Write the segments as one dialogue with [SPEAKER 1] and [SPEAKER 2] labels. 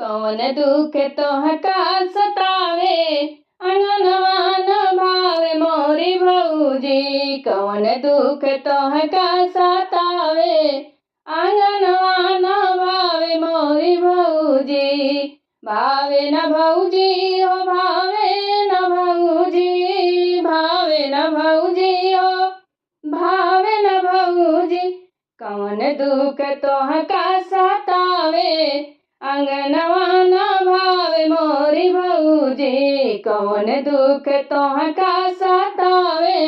[SPEAKER 1] कौन दुख तोहका सतावे, अंगनवा न भावे मोरी भौजी। कौन दुख तोहका सतावे, अंगनवा न भावे मोरी भौजी। भावे न भौजी हो भावे न भौजी, भावे न भौजी हो भावे न भौजी। कौन दुख तोहका सतावे, अंगनवा न भावे मोरी भौजी। कौन दुख तोहका सतावे,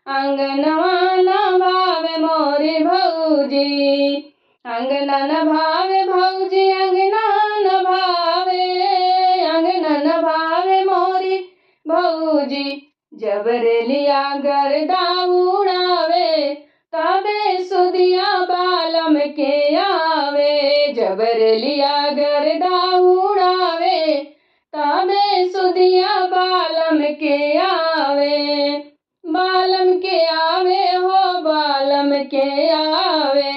[SPEAKER 1] अंगनवा न भावे मोरी भौजी। अंगना न भावे भौजी, अंगना न भावे, अंगना न भावे मोरी भौजी। जबरलिया गर्दा उड़ावे, तबे सुदिया बालम के आवे। जबरलिया गर्दा उड़ावे, तबे सुदिया बालम के आवे। बालम के आवे हो बालम के आवे,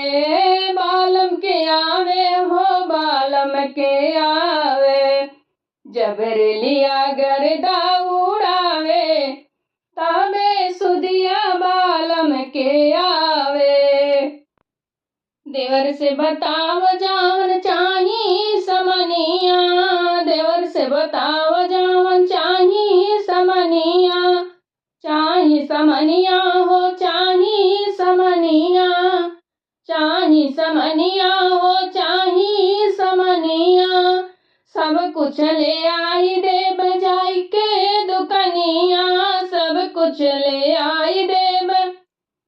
[SPEAKER 1] बालम के आवे हो बालम के आवे। जबरलिया गर्दा उड़ावे, तबे सुदिया बालम के आवे। देवर से बताव जावन चाही समनिया, देवर से बताव जावन चाही समनिया। चाही समनिया हो चाही समनिया, चाही समनिया हो चाही समनिया। सब कुछ ले आई देव जाई के दुकनिया, सब कुछ ले आई देव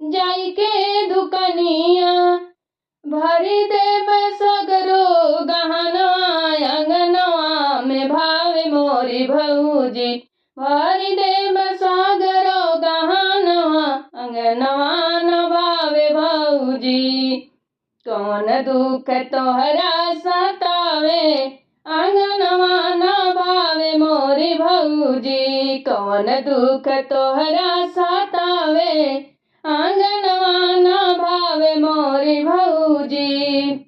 [SPEAKER 1] जाई के दुकनिया। भरी देव सगरो गहनवा, अंगनवा में भावे मोरी भौजी। भरी देव सागरो गहनवा, अंगनवा न भावे भौजी। कौन दुख तोहरा सतावे, अंगनवा न भावे मोरी भौजी। कौन दुख तोहरा सतावे, अंगनवा न भावे मोरी भौजी।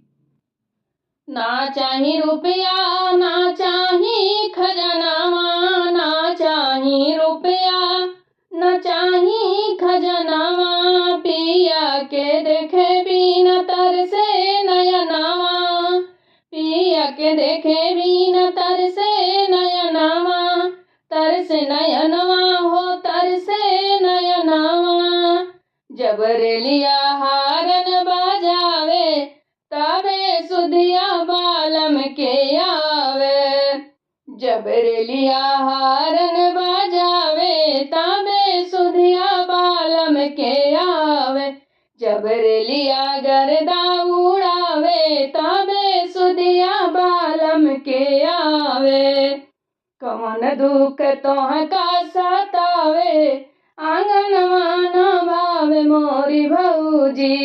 [SPEAKER 1] ना चाही रुपया ना चाही खजनावा, ना चाही रुपया ना चाही खजनावा। पिया के देखे बिना तरसे नयनावा, पिया के देखे बिना तरसे नयनावा। तरसे नयनवा हो तरसे नयनावा। जबरलिया हारन बजावे, तबे सुधिया बालम के आवे। जबरलिया हारन बजावे, तबे सुधिया बालम के आवे। जबरलिया गर्दा उड़ावे, तबे सुधिया बालम के आवे। कौन दुख तोहका सतावे, अंगनवा न भावे मोरी भौजी।